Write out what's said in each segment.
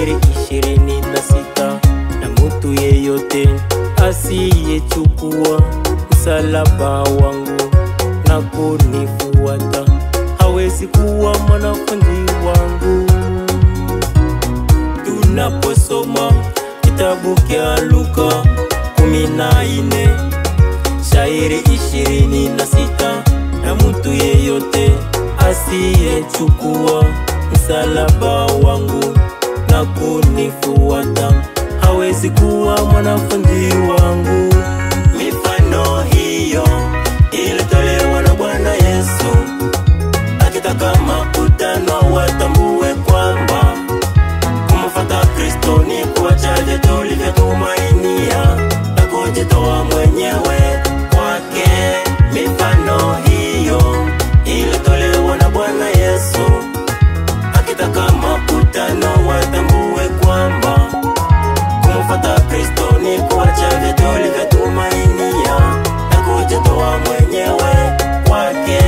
shairi 26, na mutu yeyote asiyechukua msalaba wangu na kunifuata hawezi kuwa mwanafunzi wangu. Tunaposoma kitabu kya Luka 14 shairi 26, na mutu yeyote asiyechukua msalaba wangu na kunifuata hawezi kuwa mwanafunzi wangu. Mifano hiyo ilitolewa na Bwana Yesu akitaka makutano watambue kwamba kumfuata Kristo ni kuacha vyote ulivyotumainia na kujitoa mwenyewe kwake. Mifano hiyo ilitolewa na Bwana Yesu akitaka makutano watambue kwamba kumfuata Kristo ni kuacha vyote ulivyotumainia na kujitoa mwenyewe kwake.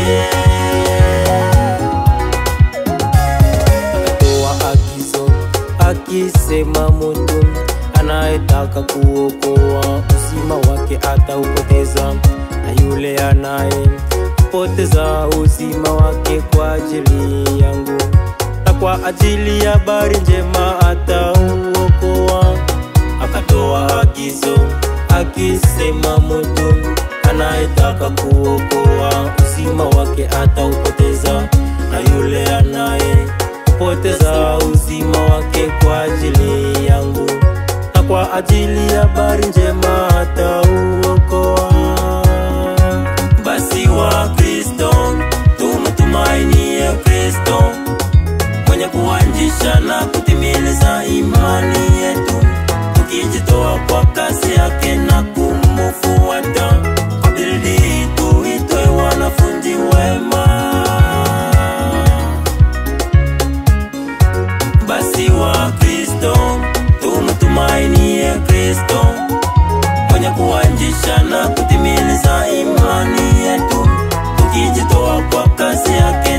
Akatoa agizo akisema, mutu anayetaka kuokoa uzima wake ataupoteza, na yule anayepoteza uzima wake kwa ajili yangu na kwa ajili ya habari njema atauokoa. Akatoa agizo akisema, mutu anayetaka kuokoa uzima wake ataupoteza, na yule anayepoteza uzima wake kwa ajili yangu na kwa ajili ya habari njema atauokoa. Basi wa Kristo tumtumainie Kristo mwenye kuanzisha na kutimiliza imani yetu, tukijitoa kwa kazi yake na kumfuata kwa bidii, tuitwe wanafunzi wema. Basi wa Kristo tumtumainie Kristo mwenye kuanzisha na kutimiliza imani yetu, tukijitoa kwa kazi yake